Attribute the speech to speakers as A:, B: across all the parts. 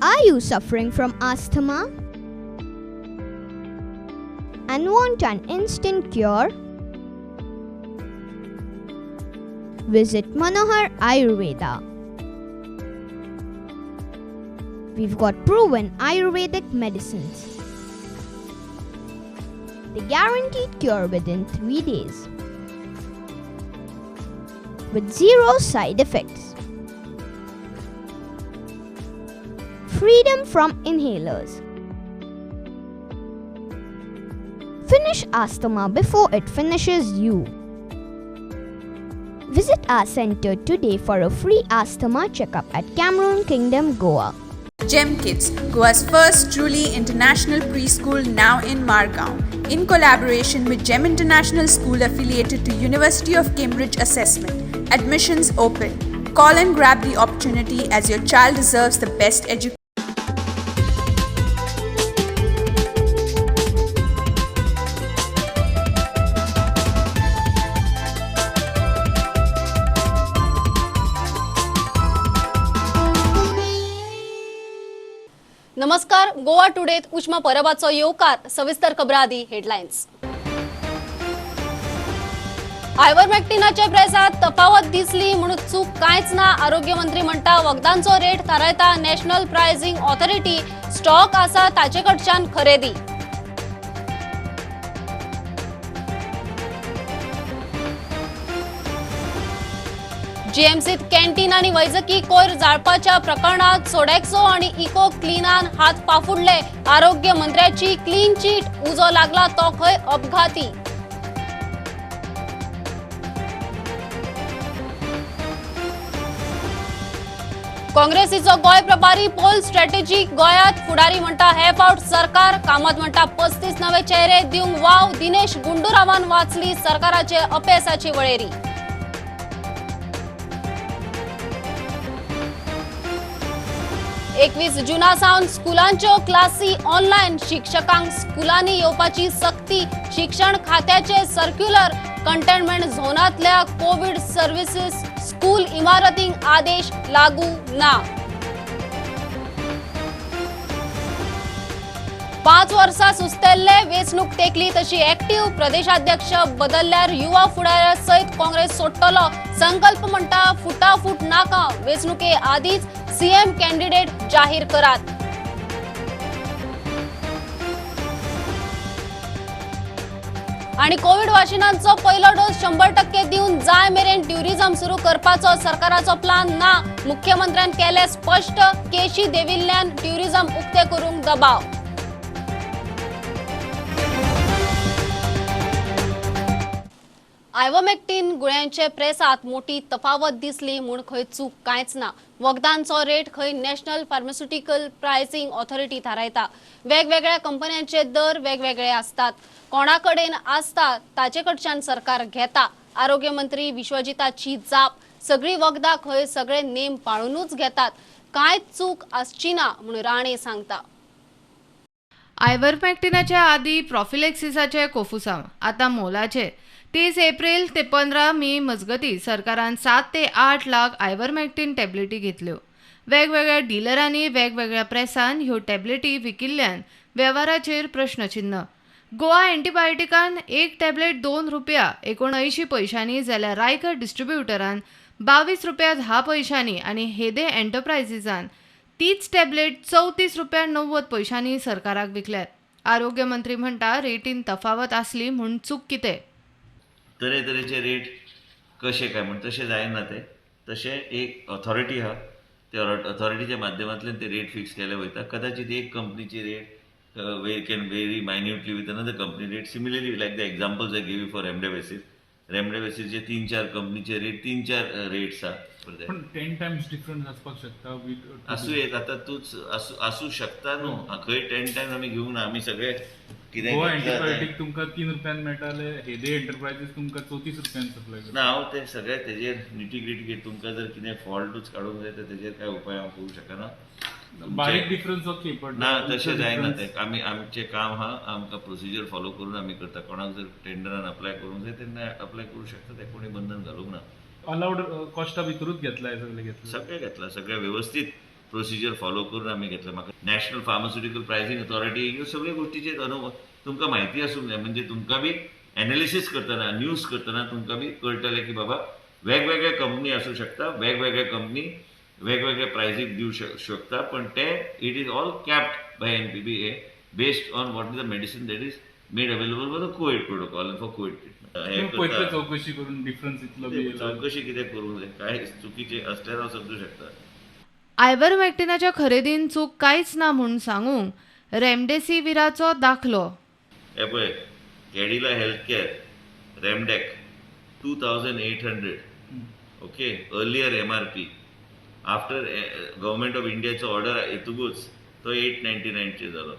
A: Are you suffering from asthma and want an instant cure? Visit Manohar Ayurveda. We've got proven Ayurvedic medicines. The guaranteed cure within 3 days with zero side effects. Freedom from inhalers. Finish asthma before it finishes you. Visit our center today for a free asthma checkup at Cameroon Kingdom, Goa.
B: Gem Kids, Goa's first truly international preschool now in Margao, in collaboration with Gem International School affiliated to University of Cambridge Assessment. Admissions open. Call and grab the opportunity as your child deserves the best education.
C: नमस्कार, गोवा टुडेत उष्मा परबाचो येवकार. सविस्तर खबरां आदी headlines. आयव्हरमेक्टिनाच्या प्रेसात तफावत दिसली म्हणून चूक कांयच ना. आरोग्य मंत्री म्हणटा वखदांचो रेट थारायता नॅशनल प्रायसिंग ऑथॉरिटी. स्टॉक आसा ताचे कडच्यान खरेदी. जीएमसीत कॅन्टीन आणि वैजकी कोयर जाळपाच्या प्रकरणात सोडेक्सो आणि इको क्लीनान हात फाफुडले. आरोग्य मंत्र्याची क्लीन चिट. उजो लागला तो खंय अपघाती. काँग्रेसीचो गोंय प्रभारी पोल स्ट्रॅटेजी गोंयांत. फुडारी म्हणटा हे फावट सरकार. कामत म्हणटा 35 नवे चेहरे दिवंक वाव. दिनेश गुंडूरावान वाचली सरकाराचे अपेसाची वळेरी. 21 जुना सावन स्कुलांच्यो क्लासी ऑनलायन. शिक्षकांक स्कुलांनी येवपाची सक्ती. शिक्षण खात्याचे सर्क्युलर. कंटेनमेंट झोनांतल्या कोवीड सर्व्हिसेस स्कूल इमारतींक आदेश लागू ना. 5 वर्सां सुस्तेल्ले वेंचणूक तेंकली तशी एक्टिव्ह. प्रदेशाध्यक्ष बदलल्यार युवा फुडाऱ्या सयत काँग्रेस सोडटलो. संकल्प म्हणटा फुटाफूट नाका. वेंचणुके आदींच सीएम कॅन्डिडेट जाहीर करात. आणि कोविड वाशिनांचो पहिलो डोस 100% दिवन जाय मेरेन ट्युरिझम सुरू करपाचो सरकाराचो प्लान ना. मुख्यमंत्र्यान केले स्पश्ट. केशी देविल्ल्यान ट्युरिझम उक्ते करूंक दबाव. आयव्हरमेक्टिन गुळ्यांचे प्रेसात मोठी तफावत दिसली म्हूण खंय चूक कांयच ना. वखदांचो रेट खंय नॅशनल फार्मास्युटिकल प्रायसिंग ऑथॉरिटी थारायता. वेगवेगळ्या कंपन्यांचे दर वेगवेगळे आसतात. कोणा कडेन आसता ताचे कडच्यान सरकार घेता. आरोग्य मंत्री विश्वजिताची जाप. सगळी वखदां खंय सगळे नेम पाळुनूच घेतात. कांय चूक आसची ना म्हूण राणे सांगता.
D: आयव्हरमेक्टिनाच्या आदी प्रॉफिलेक्सिसाचे कोफुसांव आतां मोलाचे. 30 एप्रिल ते 15 मे मजगती सरकारान 7 ते 8 लाख आयव्हरमेक्टिन टॅबलेटी घेतल्यो. वेगवेगळ्या डिलरांनी वेगवेगळ्या प्रेसान ह्यो टॅबलेटी विकिल्ल्यान वेव्हाराचेर प्रश्नचिन्ह. गोवा एंटीबायोटिकान एक टॅबलेट 2 रुपया 79 पैशांनी जाल्यार रायकर डिस्ट्रिब्युटरान 22 रुपया 10 पैशांनी आनी हेदे एंटरप्रायझीसान तीच टॅबलेट 34 रुपया 90 पैशांनी सरकाराक विकल्यात. आरोग्य मंत्री म्हणटा रेटीन तफावत आसली म्हूण चूक कितें?
E: तरेतरेचे रेट कशे काय म्हण तशें जायना ते. तशें एक ऑथॉरिटी आहा, त्या ऑथॉरिटीच्या माध्यमांतल्यान ते रेट फिक्स केले वयता. कदाचित एक कंपनीची rate can vary minutely with another company rate. Similarly like the examples I give you for remdesivir. रेमडेसिरचे 3-4 कंपनीचे रेट 3-4 रेट्स आहा.
F: पण 10 टायम्स डिफरन्स आसपाक शकता.
E: आसूं येत. आतां तूंच आसूं शकता न्हू. खंय 10 टायम्स आमी घेवंक ना. आमी सगळे कितें
F: गोवा एंटीबायोटीक तुमकां 3 रुपयान मेळटाले, हेदे एंटरप्रायजीस तुमकां 34 रुपयान सप्लाय करता.
E: ना, हांव ते सगळे तेजेर निटी ग्रिटी. तुमकां जर कितें फॉल्टूच काडूंक जाय तर तेजेर कांय उपाय हांव करूंक शकना.
F: बारीक डिफरन्स ओके, पण
E: ना तशें जायना तें. आमी आमचें काम आहा, आमकां प्रोसिजर फॉलो करून आमी करता. कोणाक जर टेंडरान अप्लाय करूंक जाय तेन्ना अप्लाय करूं शकता. तें कोणी बंधन घालूंक ना.
F: अलाउड कॉस्टा भितरूच घेतला सगळें घेतला.
E: सगळें घेतलां, सगळें वेवस्थीत. प्रोसिजर फॉलो करून आमी घेतले. म्हाका नॅशनल फार्मास्युटिकल प्रायसिंग ऑथॉरिटी ह्यो सगळ्यो गोश्टीचेर अनुभव तुमकां म्हायती आसूंक जाय. म्हणजे तुमकां बी एनालिसीस करतना, न्यूज करतना तुमकां बी कळटलें की बाबा वेगवेगळे कंपनी आसूं शकता, वेगवेगळे कंपनी वेगवेगळे प्रायसीक दिवं शकता, पण ते it is all capped by NPPA based on what is the medicine that is made available for the COVID protocol and for COVID treatment.
F: पयतले चवकशी करून डिफरन्स इतलो बी येयला.
E: चवकशी कितें करूंक जाय, काय चुकीचें आसल्यार हांव समजूं शकता.
D: आयवरमॅक्टिनाच्या खरेदीन चूक कांयच ना म्हूण सांगूंक रेमडेसिवीराचो दाखलो.
E: हे पळय, Cadila health care Remdec 2800, okay, earlier MRP. After government of इंडियाचो order येतकूच तो 899चेर जालो,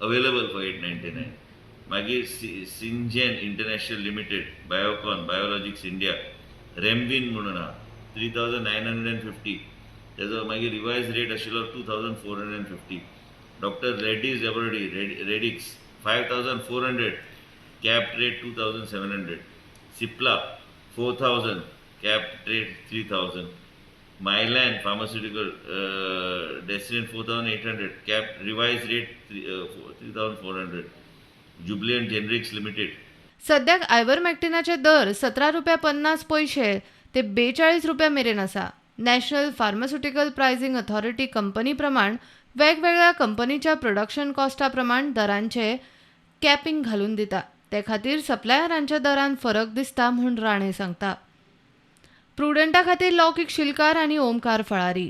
E: अवेलेबल फॉर 899. मागीर Syngene international limited, Biocon biologics India, Remwin म्हणून आहा, 3950. तेजो मागीर रिवायज रेट आशिल्लो 2450. Doctor Reddy's laboratory Redix 5400, cap rate 2700. Cipla 4000, cap rate 3000. Mylan pharmaceutical Desiran 4800, cap revise rate 3400. Jubilant generics limited.
D: सद्याक आयवरमॅक्टिनाचे दर 17 रुपया 50 पयशे ते 42 रुपया मेरेन आसा. National pharmaceutical pricing authority company प्रमाण वेगवेगळ्या कंपनीच्या प्रोडक्शन कॉस्टा प्रमाण दरांचे कॅपिंग घालून दिता. ते खातीर सप्लायरांच्या दरान फरक दिसता म्हूण राणे सांगता. प्रुडंटा खातीर लौकीक शिलकार आनी ओमकार फळारी.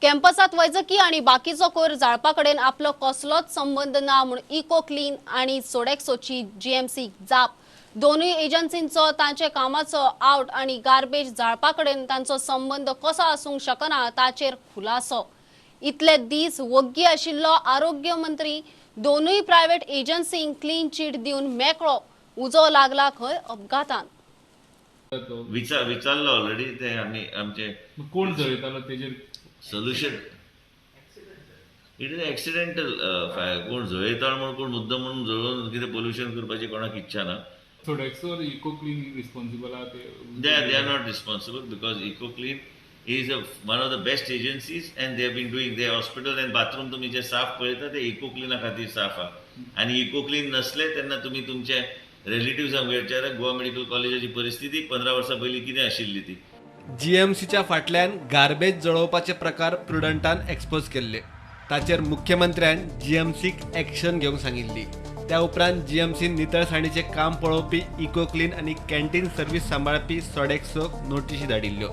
C: कॅम्पसात वैजकी आणि बाकीचो कोयर जाळपा कडेन आपलो कसलोच संबंद ना म्हूण इको क्लीन आणि सोडेक्सोची जीएमसी जाप. दोनूय एजन्सींचो तांचे कामाचो आवट आणि गार्बेज जाळपा कडेन तांचो संबंद कसो आसूंक शकना ताचेर खुलासो. इतले दीस वग्गी आशिल्लो आरोग्य मंत्री दोनूय प्रायव्हेट एजन्सींक क्लीन चीट दिवन मेकळो. उजो लागला खंय अपघातान.
E: विचारलो ऑलरेडी ते आमी आमचे
F: कोण जळयतालो तेजेर
E: solution. It is accidental fire. कोण जळयता म्हणून, कोण मुद्दम म्हणून जळोवन कितें पोल्युशन करपाची कोणाक इच्छा ना.
F: सोडेक्सो इको क्लीन रिस्पॉन्सिबल आहा ते.
E: They are not responsible because EcoClean is one of the best agencies and they have been doing their hospital and bathroom. तुमी जे साफ पळयता ते इकोक्लिना खातीर साफ आहा. आनी इकोक्लीन नसले तेन्ना तुमी तुमचे रिलेटिव्सांक विचारा गोवा मेडिकल कॉलेजाची परिस्थिती 15 वर्सां पयलीं कितें आशिल्ली ती.
G: जीएमसीच्या फाटल्यान गार्बेज जळोवपाचे प्रकार प्रुडंटान एक्सपोज केल्ले. ताचेर मुख्यमंत्र्यान जीएमसीक एक्शन घेवंक सांगिल्ली. त्या उपरांत जीएमसीन नितळसाणीचें काम पळोवपी इकोक्लीन आनी कॅन्टीन सर्वीस सांबाळपी सोडेक्सोक नोटिशी धाडिल्ल्यो.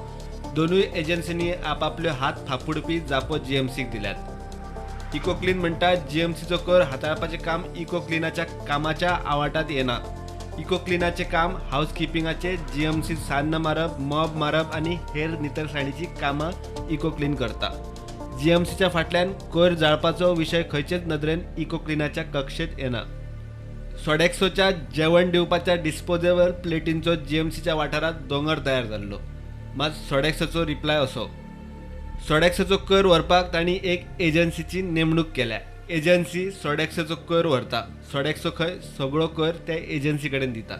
G: दोनूय एजन्सींनी आपापल्यो हात फाफुडपी जापो जीएमसीक दिल्यात. इकोक्लीन म्हणटा जीएमसीचो कर हाताळपाचें काम इकोक्लिनाच्या कामाच्या आवाटांत येना. इकोक्लिनाचें काम हावसकिपिंगाचें, जीएमसी सान्न मारप, मॉब मारप आनी हेर नितळसाणीचीं कामां इकोक्लीन करता. जीएमसीच्या फाटल्यान कोयर जाळपाचो विशय खंयचेच नदरेन इकोक्लिनाच्या कक्षेंत येना. सोडेक्सोच्या जेवण दिवपाच्या डिस्पोजेबल प्लेटींचो जीएमसीच्या वाठारांत दोंगर तयार जाल्लो. मात सोडेक्सोचो रिप्लाय असो, सोडेक्सोचो कर व्हरपाक तांणी एक एजन्सीची नेमणूक केल्या. एजन्सी सोडेक्सोचो कर व्हरता. सोडेक्सो खंय सगळो कर त्या एजन्सी कडेन दिता.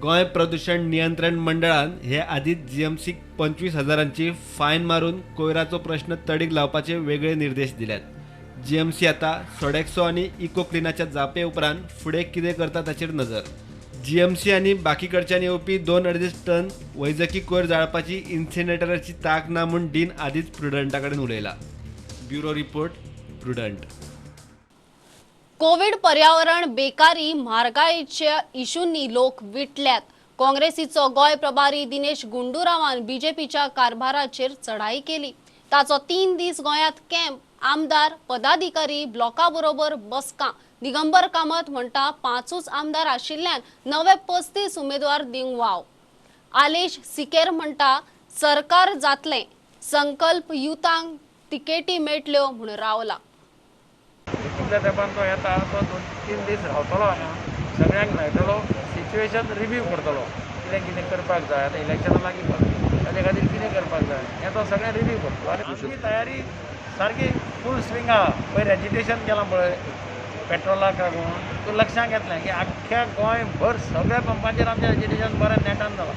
G: गोंय प्रदूषण नियंत्रण मंडळान हे आदींच जीएमसीक 25,000 फायन मारून कोयराचो प्रश्न तडीक लावपाचे वेगळे निर्देश दिल्यात. जीएमसी आतां सोडेक्सो आनी इकोक्लिनाच्या जापे उपरांत फुडें कितें करता ताचेर नजर. जीएमसी आनी बाकी कडच्यान येवपी 2.5 टन वैजकी कोयर जाळपाची इन्सिनेटराची तांक ना म्हूण डीन आदींच प्रुडंटा कडेन उलयला. Bureau report, Prudent.
C: Covid, पर्यावरण, बेकारी, म्हारगायेच्या इशूंनी लोक विटल्यात. काँग्रेसीचो गोंय प्रभारी दिनेश गुंडूरावान बीजेपीच्या कारभाराचेर चढाई केली. ताचो 3 दीस गोंयांत कॅम्प, आमदार, पदाधिकारी ब्लॉका बरोबर बसका. दिगंबर कामत म्हणटा 5 आमदार आशिल्ल्यान नवे 35 उमेदवार दिवंक वाव. आलेश सिकेर म्हणटा सरकार जातलें, संकल्प युतांक तिकेटी मेळटल्यो म्हूण रावला.
H: तितल्या तेंपान तो येता, तो 2-3 दीस रावतलो हांगा, सगळ्यांक मेळटलो, सिच्युएशन रिव्यू करतलो, कितें कितें करपाक जाय, आतां इलेक्शनां लागीं पावलीं ताजे खातीर कितें करपाक जाय हें तो सगळें रिव्यू करतलो. आनी आमची तयारी सारकी फूल स्विंग आहा. पयर एजिटेशन केलां पळय, पेट्रोलाक लागून तूं लक्षांत घेतलें की आख्ख्या गोंयभर सगळ्या पंपाचेर आमचें एजिटेशन बरें नेटान जालां.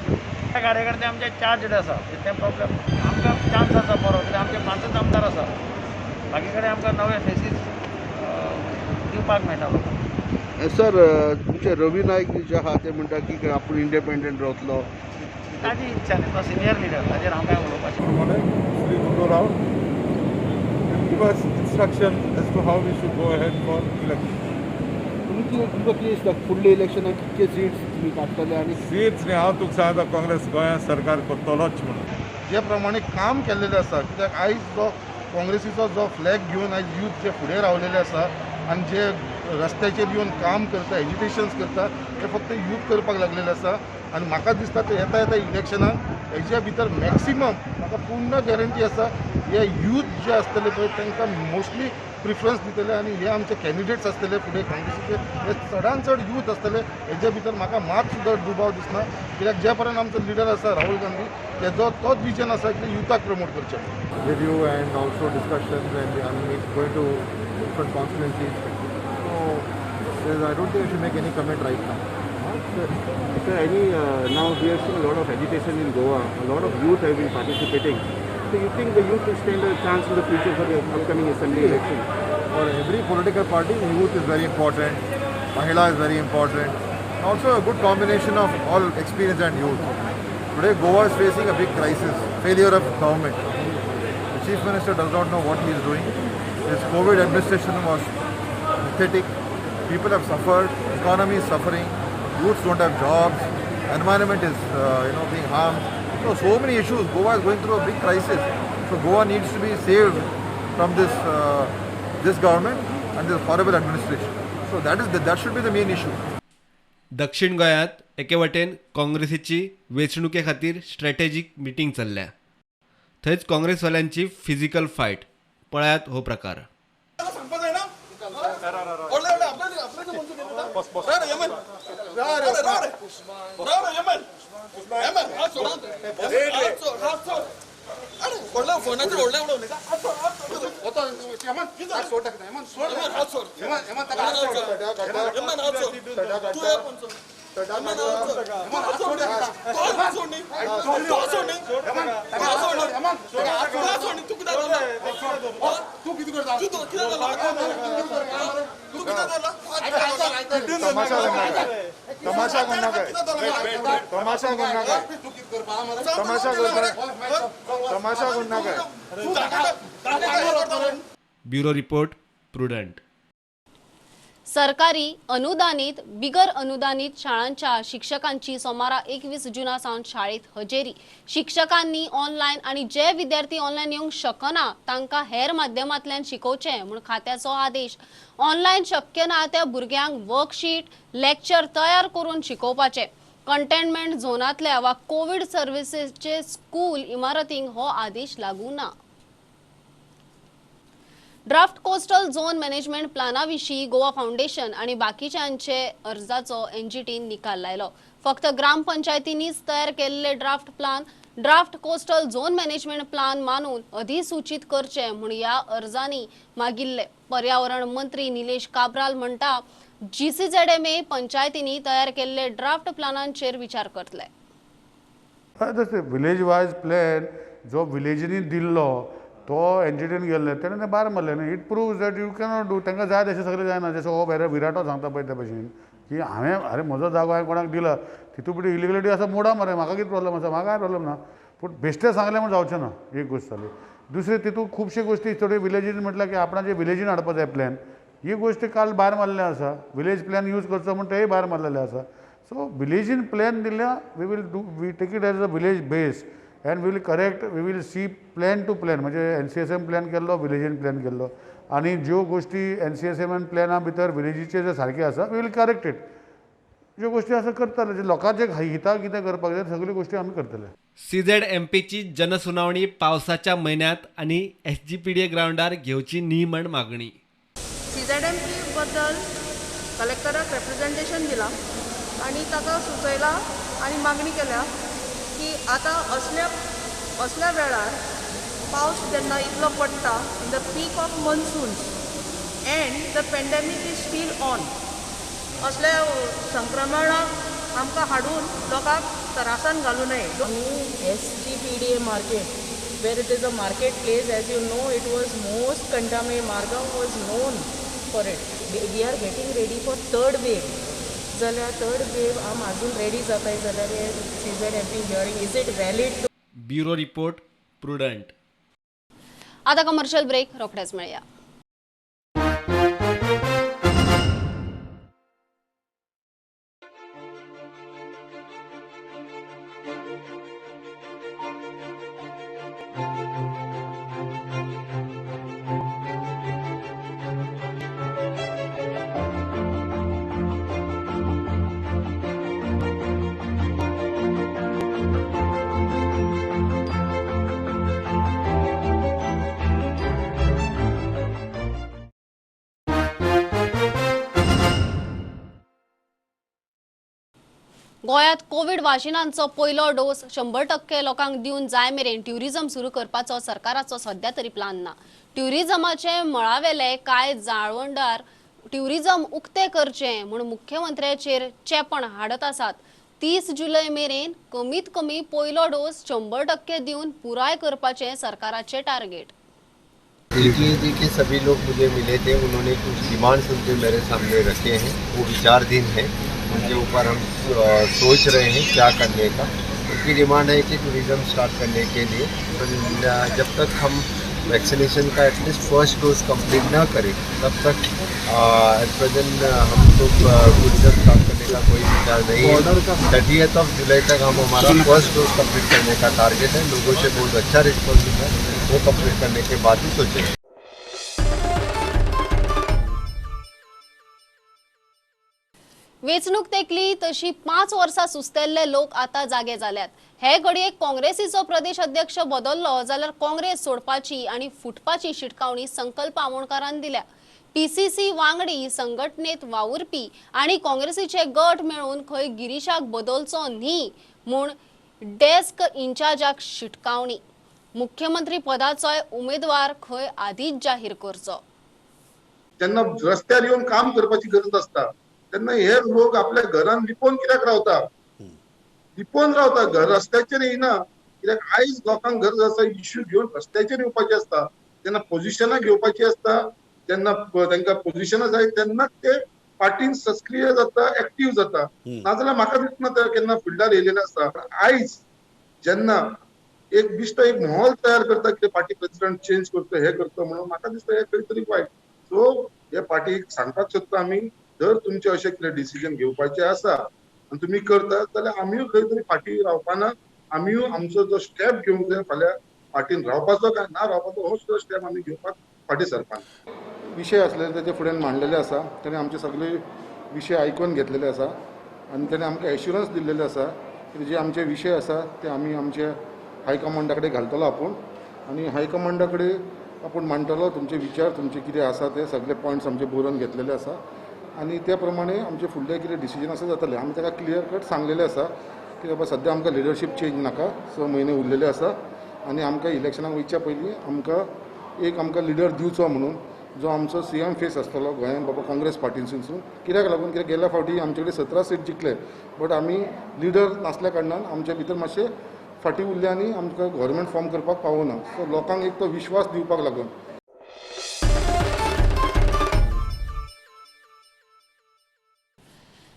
H: कार्यकर्ते आमचे चार्जड आसा, तितलें प्रॉब्लम आमकां चान्स आसा बरो, कित्याक आमचे 5 आमदार आसा, बाकी कडेन आमकां नवे फेसीस दिवपाक मेळटा लोकांक.
I: सर, तुमचे रवी नायक जे आहा ते म्हणटा की आपूण इंडिपेंडंट रावतलो,
H: ताजी इच्छा न्ही, तो सिनियर लिडर, ताजेर हांव कांय उलोवपाचें.
J: Shri Gundu Rao give us instruction as to how we should go ahead for election.
I: तुमकां कितें दिसता फुडले इलेक्शनाक कितके सीट्स तुमी काडटले? आनी
J: सीट्स न्ही, हांव तुका सांगता काँग्रेस गोंयांत सरकार करतलोच म्हणून.
K: जे प्रमाणे काम केल्लेलें आसा, कित्याक आयज जो काँग्रेसीचो जो फ्लॅग घेवन आयज यूथ जे फुडें रावलेले आसा आनी जे रस्त्याचेर येवन काम करता, एजिटेशन्स करता, ते फक्त यूथ करपाक लागलेले आसा. आनी म्हाका दिसता ते येता येता इलेक्शनाक हेज्या भितर मॅक्सिमम म्हाका पूर्ण गॅरंटी आसा हे यूथ जे आसतले पळय तांकां मोस्टली प्रिफरन्स दितले आनी हे आमचे कॅन्डिडेट्स आसतले फुडें काँग्रेसीचे हे चडान चड यूथ आसतले. हेज्या भितर म्हाका मात सुद्दां दुबाव दिसना, कित्याक जे पर्यंत आमचो लिडर आसा राहुल गांधी तेजो तोच विजन आसा की युथाक प्रमोट करचें.
J: Review and also discussions and I am going to different constituencies. So I don't think I should make any comment right now.
L: Sir, any now we have seen a lot of agitation in Goa. A lot of youth have been participating. So you think the youth will stand a chance in the future for the upcoming assembly election?
J: For every political party, youth is very important. Mahila is very important. And also a good combination of all experience and youth. Today Goa is facing a big crisis, failure of government. The Chief Minister does not know what he is doing. His COVID administration was pathetic. People have suffered. Economy is suffering. Youths don't have jobs. Environment is, being harmed. So many issues. Goa is going through a big crisis. So Goa needs to be saved from this this government and this horrible administration. So that should be the main issue.
G: दक्षिण गोंयांत एके वटेन काँग्रेसीची वेंचणुके खातीर strategic meeting चल्ल्या, थंयच काँग्रेसवाल्यांची physical fight. पळयात हो प्रकार. Bureau report, Prudent.
C: सरकारी अनुदानित बिगर अनुदानित शाळांच्या शिक्षकांची सोमारा 21 जूना सावन शाळेत हजेरी. शिक्षकांनी ऑनलायन आणि जे विद्यार्थी ऑनलायन येवंक शकना तांकां हेर माध्यमांतल्यान शिकोवचें म्हूण खात्याचो आदेश. ऑनलायन शक्य ना त्या भुरग्यांक वर्कशीट लेक्चर तयार करून शिकोवपाचें. कंटेनमेंट झोनांतल्या वा कोवीड सर्विसेसचे स्कूल इमारतींक हो आदेश लागू ना. ड्राफ्ट कोस्टल झोन मॅनेजमेंट प्लाना विशीं गोवा फाउंडेशन आनी बाकीच्यांचे अर्जाचो एनजीटीन निकाल लायलो. फक्त ग्रामपंचायतींनीच तयार केल्ले draft plan draft coastal zone management plan मानून अधिसूचित करचे म्हूण ह्या अर्जांनी मागिल्ले. पर्यावरण मंत्री निलेश काब्राल म्हणटा जीसीझेडएमए पंचायतींनी तयार केल्ले ड्राफ्ट प्लानांचेर विचार करतले.
M: विलेज वायज प्लॅन जो विलेजींनी दिल्लो तो एनजीटीन गेल्ले तेणें तें भायर मारलें न्ही. It proves that you cannot do. तांकां जाय तशें सगळें जायना. जसो हो विराटो सांगता पळय त्या भशेन की हांवें अरे म्हजो जागो हांवें कोणाक दिला तितू भितर इलिगलिटी आसा मोडा मरे, म्हाका कितें प्रॉब्लम आसा, म्हाका कांय प्रॉब्लम ना. पूण बेश्टें सांगलें म्हूण जावचें ना. एक गोश्ट जाली. दुसरें तितून खुबशे गोश्टी थोड्यो विलेजीन म्हटल्यार की आपणाचे विलेजीन हाडपा जाय प्लॅन. ही गोश्ट काल भायर मारलें आसा. विलेज प्लॅन यूज करचो म्हूण तेय भायर मारलेले आसा. सो विलेजीन प्लॅन दिल्या we will do we take it as a village base and we will correct, we will see plan to plan. म्हणजे NCSM plan केल्लो, विलेजीन प्लॅन केल्लो आनी ज्यो गोश्टी NCSM प्लॅना भितर विलेजीचे जे सारके आसा we will correct it. ज्यो गोश्टी आसा करतले, जे लोकांचे हिताक कितें करपाक जाय सगल्यो गोश्टी आमी करतले.
G: CZMPची जनसुनावणी पावसाच्या म्हयन्यांत आनी SGPDA ग्रावंडार घेवची न्ही म्हण मागणी.
N: CZMP बद्दल कलेक्टराक रेप्रेजेंटेशन दिलां आनी ताका सुचयलां आनी मागणी केल्या की आतां असल्या असल्या वेळार पावस जेन्ना इतलो पडटा in the peak of monsoons And the pandemic is still on. असल्या संक्रमणाक आमकां हाडून लोकांक त्रासान घालूं नये.
O: SGPDA market, where it is a market place, as you know, it was most contaminated. Margao was known for it. We are getting ready for third wave. जाल्यार third वेव आम अजून रेडी जाताय जाल्यार हे CZMP hearing is it valid?
G: Bureau report, Prudent.
C: आता commercial break, रोखडेच मेळया. गोंयांत कोवीड वाशिनांचो पयलो डोस 100% लोकांक दिवन जाय मेरेन ट्युरिझम सुरू करपाचो सरकाराचो सध्या तरी प्लान ना. ट्युरिझमाचे मळावेले कांय जाळवणदार ट्युरिझम उक्ते करचे म्हूण मुख्यमंत्र्याचेर चेपण हाडत आसात. 30 जुलय मेरेन कमीत कमी पयलो डोस 100% दिवन पुराय करपाचें सरकाराचें टार्गेट.
P: जी के सभी लोग मुझे मिले थे, उन्होंने कुछ डिमांड्स उनके मेरे सामने रखे हैं, वो विचाराधीन है, उनके ऊपर हम सोच रहे हैं क्या करने का। उनकी डिमांड है कि टूरिज़्म स्टार्ट करने के लिए जब तक हम वैक्सीनेशन का at least first dose complete ना करें तब तक एट प्रेजेंट हमको टूरिज़्म स्टार्ट करने का कोई विचार नहीं है। 30 जुलाई तक हम हमारा फर्स्ट डोज कंप्लीट करने का टारगेट है। लोगों से बहुत अच्छा रिस्पॉन्स मिला, वो कंप्लीट करने के बाद ही सोचेंगे।
C: वेंचणूक तेकली तशी 5 वर्सां सुस्तेल्ले लोक आतां जागे जाल्यात. हे घडयेक काँग्रेसीचो प्रदेश अध्यक्ष बदल्लो जाल्यार काँग्रेस सोडपाची आनी फुटपाची शिटकावणी संकल्प आमोणकारान दिल्या. पीसीसी वांगडी संघटनेत वावुरपी आनी काँग्रेसीचे गट मेळून खंय गिरीशाक बदलचो न्ही म्हूण डेस्क इन्चार्जाक शिटकावणी. मुख्यमंत्री पदाचोय उमेदवार खंय आदींच जाहीर करचो.
K: जेन्ना रस्त्यार येवन काम करपाची गरज आसता तेन्ना हे लोक आपल्या घरान लिपोवन कित्याक रावता, लिपोवन रावता, घर रस्त्याचेर येयना. कित्याक आयज लोकांक गरज आसा इश्यू घेवन रस्त्याचेर येवपाची आसता, तेन्ना पोजिशनां घेवपाची आसता, जेन्ना तांकां पोजिशनां जाय तेन्ना ते पार्टीन सक्रीय जाता, एक्टीव जाता. नाजाल्यार म्हाका दिसना ते केन्ना फिल्डार येयलेले आसता. आयज जेन्ना एक बिश्टो एक माहोल तयार करता की पार्टी प्रेसिडेंट चेंज करता, हे करता, म्हणून म्हाका दिसता हे खंय तरी वायट. सो हे पार्टीक सांगपाक सोदता आमी, जर तुमचे अशें कितें डिसिजन घेवपाचें आसा आनी तुमी करता जाल्यार आमीय खंय तरी फाटीं रावपाना, आमीय आमचो जो स्टेप घेवंक जाय फाल्यां फाटीन रावपाचो काय ना रावपाचो हो सुद्दां स्टेप आमी घेवपाक फाटीं सरपाना.
Q: विशय आसलेले तेजे फुडें मांडलेले आसा, ताणें आमचे सगळे विशय आयकून घेतलेले आसा आनी ताणें आमकां एश्युरन्स दिल्लेले आसा की जे आमचे विशय आसा ते आमी आमचे हायकमांडा कडेन घालतलो आपूण आनी हायकमांडा कडेन आपूण मांडटलो तुमचे विचार, तुमचे कितें आसा ते सगळे पॉयंट्स आमचे बरोवन घेतलेले आसा आनी त्या प्रमाणे आमचे फुडले कितें डिसिजन आसा जातले. आमी ताका क्लियर कट सांगलेले आसा की बाबा सद्या आमकां लिडरशीप चेंज नाका, 6 म्हयने उरलेले आसा आनी आमकां इलेक्शनाक वयच्या पयलीं आमकां एक आमकां लिडर दिवचो म्हणून जो आमचो CM face आसतलो गोंयांत बाबा काँग्रेस पार्टीसून. कित्याक लागून कित्याक गेल्या फावटी आमचे कडेन 17 सीट जिखले, बट आमी लिडर नासल्या कारणान आमचे भितर मातशे फाटीं उरले आनी आमकां गव्हर्मेंट फॉर्म करपाक पावना. सो लोकांक एक तो विश्वास दिवपाक लागून.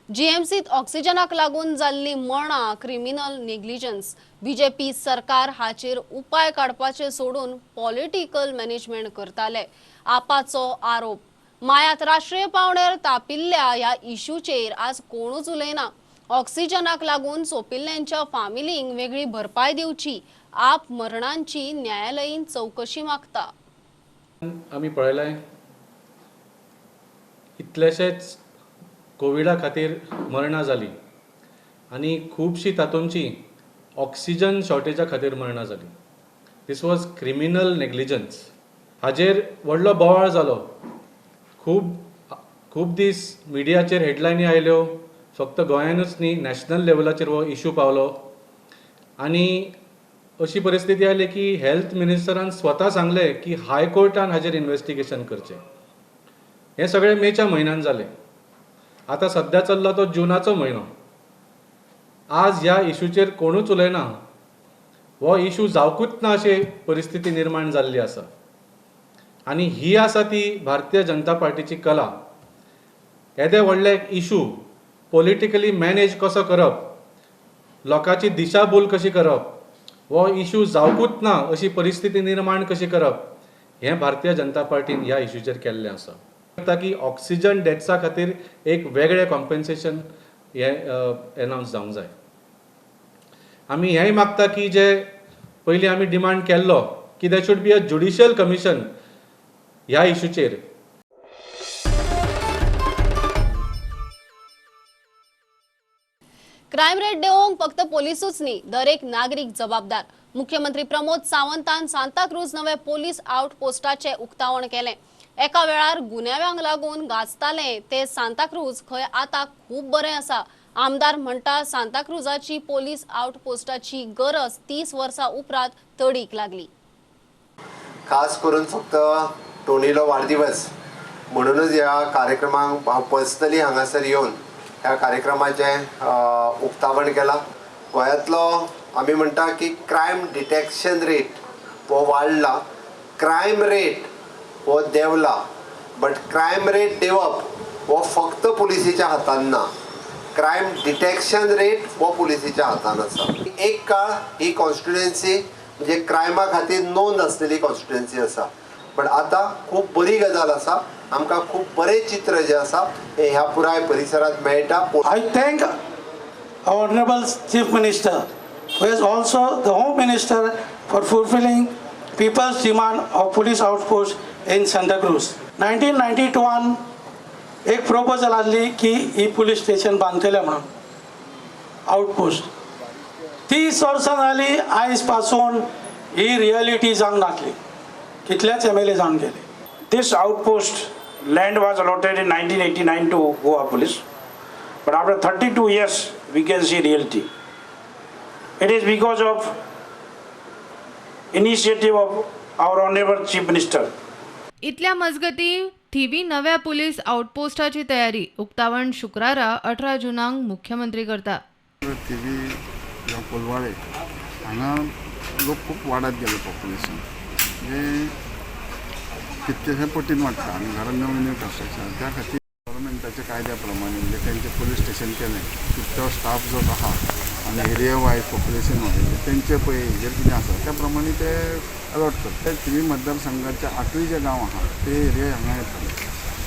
C: जीएमसीत ऑक्सिजनाक लागून जाल्ली मरणां क्रिमिनल नेग्लिजन्स. बीजेपी सरकार हाचेर उपाय काडपाचे सोडून पॉलिटिकल मॅनेजमेंट करताले, आपाचो आरोप. मायात राष्ट्रीय पावंड्यार तापिल्ल्या ह्या इश्यूचेर आज कोणूच उलयना. ऑक्सिजनाक लागून सोंपिल्ल्यांच्या फामिलींक वेगळी भरपाय दिवची, आप मरणांची न्यायालयीन चवकशी मागता.
R: आमी पळयलें कितलेशेच कोविडा खातीर मरणां जालीं आनी खुबशीं तातूंतची ऑक्सिजन शॉर्टेजा खातीर मरणां जालीं. This was criminal negligence. हाजेर व्हडलो बोवाळ जालो, खूब खूब दीस मिडियाचेर हेडलायनी आयल्यो. फक्त गोंयानूच न्ही, नॅशनल लेवलाचेर हो इशू पावलो आनी अशी परिस्थिती आयली की हेल्थ मिनिस्टरान स्वता सांगलें की हायकोर्टान हाजेर इन्वेस्टिगेशन करचें. हें सगळें मेच्या म्हयन्यान जालें. आतां सद्या चल्ला तो जुनाचो म्हयनो. आज ह्या इशूचेर कोणूच उलयना. हो इशू जावकूच ना अशी परिस्थिती निर्माण जाल्ली आसा आनी ही आसा ती भारतीय जनता पार्टीची कला. येदे व्हडले इशू पॉलिटिकली मॅनेज कसो करप, लोकांची दिशाभूल कशी करप, हो इशू जावकूच ना अशी परिस्थिती निर्माण कशी करप, हें भारतीय जनता पार्टीन ह्या इशूचेर केल्लें आसा. की ऑक्सिजन डेथ्सा खातीर एक वेगळें कॉम्पेन्सेशन हें एनावन्स जावंक जाय. आमी हेंय मागता की जे पयलीं आमी डिमांड केल्लो की there should be a judicial commission ह्या इशूचेर.
C: क्रायम रेट देंवोवंक फक्त पोलिसूच न्ही, दरेक नागरीक जबाबदार. मुख्यमंत्री प्रमोद सावंतान सांताक्रूज नवे पोलीस आउटपोस्टाचें उक्तावण केलें. एका वेळार गुन्यांवांक लागून गाजतालें ते सांताक्रूज खंय आतां खूब बरें आसा. आमदार म्हणटा सांताक्रूजाची पोलीस आउटपोस्टाची गरज 30 वर्सां उपरांत तडीक लागली.
P: खास करून फक्त टोनीलो वाडदिवस म्हणूनच ह्या कार्यक्रमाक हांव पर्सनली हांगासर येवन ह्या कार्यक्रमाचें उक्तावण केलां. गोंयांतलो आमी म्हणटा की क्रायम डिटेक्शन रेट हो वाडला, क्रायम रेट हो देंवला, बट क्रायम रेट देंवप हो फक्त पुलिसेच्या हातान ना, क्रायम डिटेक्शन रेट हो पुलिसेच्या हातान आसा. एक काळ ही कॉन्स्टिट्युएन्सी म्हणजे क्रायमा खातीर नोंद आसलेली कॉन्स्टिट्युएन्सी आसा, बट आतां खूब बरी गजाल आसा, आमकां खूब बरें चित्र जें आसा हें ह्या पुराय परिसरांत मेळटा.
S: I thank our honourable chief minister who is also the home minister for fulfilling people's demand of police outpost in Santacruz. 1992 एक प्रपोजल आसली की ही पुलीस स्टेशन बांदतले म्हणून आउटपोस्ट. 30 वर्सां जाली आयज पासून ही रियलिटी जावंक नासली. कितलेच MLA जावन गेले.
H: This outpost land was allotted in 1989 to Goa Police, but after 32 years we can see reality. It is because of initiative of our honorable Chief Minister.
D: इतल्या मजगती थिवी नव्या पुलीस आउटपोस्टाची तयारी. उक्तावण शुक्रारा 18 जुनाक मुख्यमंत्री करता.
T: थिवी जावं कोलवाळे हांगा लोक खूब वाडत गेले, पॉप्युलेशन म्हणजे कितकेशे पटीन वाडटा आनी घरान नवीन नवीन कन्स्ट्रक्शन. त्या खातीर गव्हर्मेंटाच्या कायद्या प्रमाणे म्हणजे तेंचें पुलीस स्टेशन केलें की तो स्टाफ जो आहा आनी एरिया वायज पॉप्युलेशन वायज तेंचे पळय हेजेर कितें आसा त्या प्रमाणे ते अलॉट करता. ते थिवी मतदारसंघाचे 8ूय जे गांव आहा ते एरिया हांगा येताले,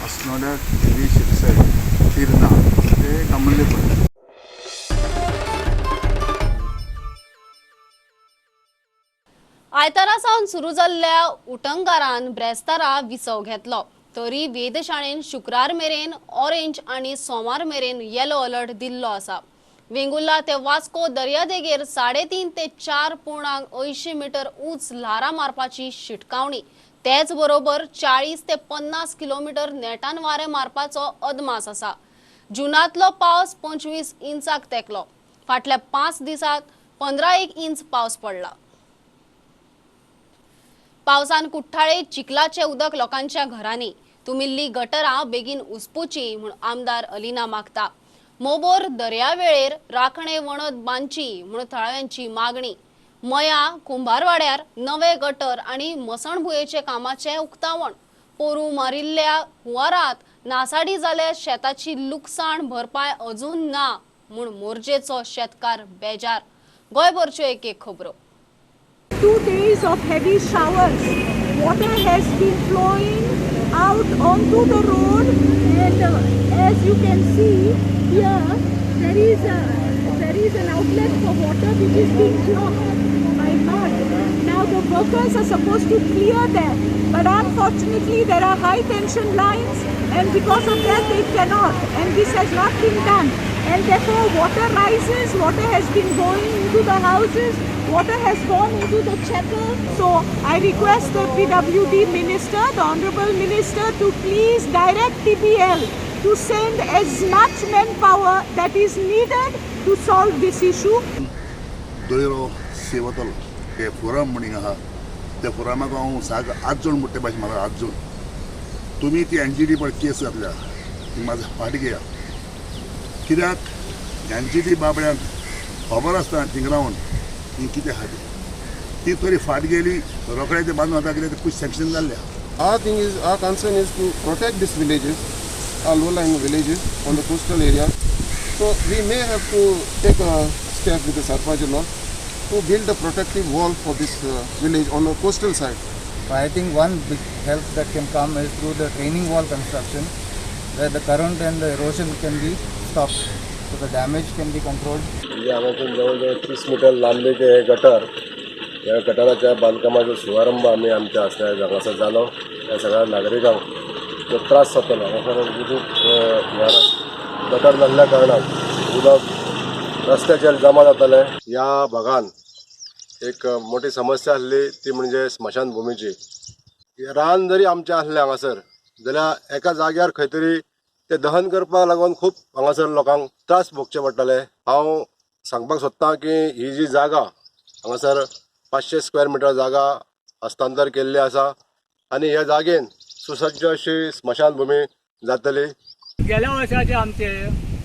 T: अस्नोड्या, थिवी, शिरसय, तिर्ना ते कामुर्ले पर्यंत.
C: आयतारा सावन सुरू जाल्ल्या उटंगारान ब्रेस्तारा विसव घेतलो तरी वेधशाळेन शुक्रार मेरेन ऑरेंज आनी सोमार मेरेन येलो अलर्ट दिल्लो आसा. वेंगुर्ला ते वास्को दर्यादेगेर 3.5 ते 4.80 मिटर उंच ल्हारां मारपाची शिटकावणी, तेच बरोबर 40 ते 50 किलोमिटर नेटान वारें मारपाचो अदमास आसा. जुनांतलो पावस 25 इंचाक तेंकलो. फाटल्या 5 दिसांत 15 इंच पावस पडला. पावसान कुठ्ठाळे चिखलाचें उदक लोकांच्या घरांनी तुमिल्ली गटरां बेगीन उसपुची म्हूण आमदार अलिना मागता. मोबोर दर्यावेळेर राखणे वणत बांदची म्हूण थळाव्यांची मागणी. मया कुंभारवाड्यार नवे गटर आनी मसणभुंयेचे कामाचें उक्तावण. पोरू मारिल्ल्या हुंवारांत नासाडी जाल्या शेताची लुकसाण भरपाय अजून ना म्हूण मोरजेचो शेतकार बेजार. गोंयभरच्यो एक एक खबरो.
U: 2 days of heavy showers, water has been flowing out onto the road, and as you can see here, there is an outlet for water which is being blocked by mud. Now the workers are supposed to clear that, but unfortunately there are high tension lines, and because of that they cannot, and this has not been done. And therefore water rises, water has been going into the houses, water has gone into the chapel. So I request the PWD minister, the honorable minister, to please direct TBL to send as much manpower that is needed to solve this issue.
V: दोयरो सेवतल ते forum म्हणून आहा, त्या फोरमाक हांव 7-8 जण मोठे भाशेन म्हाका 8 जण तुमी ती एन जी टी पळय केस घातल्या ती म्हाजो फाट घेया कित्याक एन जी टी बाबड्यांक खबर आसता थिंग रावन ही कितें आहा ती तरी फाट गेली रोखडे ते बांदून आतां कितें खूब सँक्शन जाल्ले.
A: Our thing is, our concern is to protect these villages, our low-lying villages on the coastal area. So we may have to take a step with the Sarpanch and all to build a protective wall for this village on the coastal side.
B: I think one big help that can come is through the training wall construction, where the current and the erosion can be stopped, so the damage can be controlled.
W: म्हणजे हांगासून जवळ जवळ 30 metre लांबीचे हे gutter, ह्या गटाराच्या बांदकामाचो शुभारंभ आमी आमच्या आसल्या हांगासर जालो. ह्या सगळ्या नागरिकांक जो त्रास जातालो हांगासर उदक ह्या गटर नासल्या कारणान उदक रस्त्याचेर जमा जातालें. ह्या भागान एक मोठी समस्या आसली ती म्हणजे स्मशानभुमीची. रान जरी आमचें आसलें हांगासर जाल्यार एका जाग्यार खंय तरी ते दहन करपाक लागून खूब हांगासर लोकांक त्रास भोगचे पडटाले. हांव सांगपाक सोदतां की ही जी जागा हांगासर 500 स्क्वेअर मिटर जागा हस्तांतर केल्ली आसा आनी ह्या जागेन सुसज्ज अशी स्मशानभूमी जातली.
X: गेल्या वर्साचे आमचे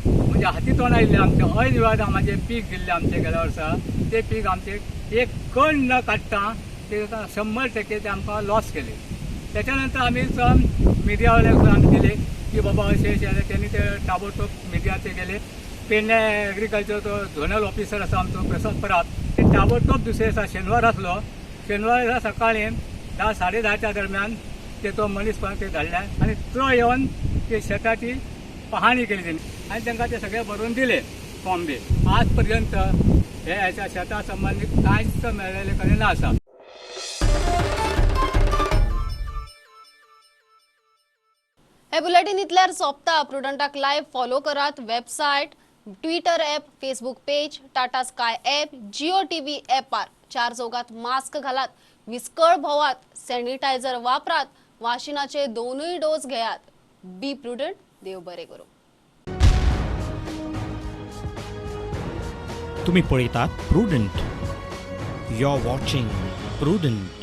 X: म्हणजे हाती तोंड आयिल्ले आमचे ऐन आमचे पीक गेल्ले आमचे गेल्या वर्सा ते पीक आमचे एक कण न काडटा ते 100% ते आमकां लॉस केले. त्याच्या नंतर आमी मिडियावाल्यांक आमी दिले की बाबा अशें अशें जालें, तेणी ते ताबडतोब मिडियाचे गेले. पेडणे एग्रीकल्चर तो झोनल ऑफिसर आसा आमचो प्रसाद परब, ते ताबडतोब दुसरे दिसा शेनवार आसलो, शेनवार दिसा सकाळी 10 साडे 10च्या दरम्यान तेचो मनीस पण ते धाडले आनी तो येवन ते शेताची पाहणी केली तेणी आनी तांकां ते सगळे बरोवन दिले फॉर्म बी. आज पर्यंत हे ह्याच्या शेता संबंदीत कांयच मेळ्ळेले कडेन ना आसा.
C: हे बुलेटिन इतल्यार सोंपता. प्रुडंटाक लायव्ह फॉलो करात website, Twitter app, Facebook page, Tata Sky app, Jio TV ॲपार. 4 चौकात मास्क घालात, विस्कळ भोवात, सॅनिटायझर वापरात, वाशिनाचे 2 डोस घेयात. बी प्रुडंट. देव बरे करूं.
Y: तुम्ही पळयतात Prudent. You are watching Prudent.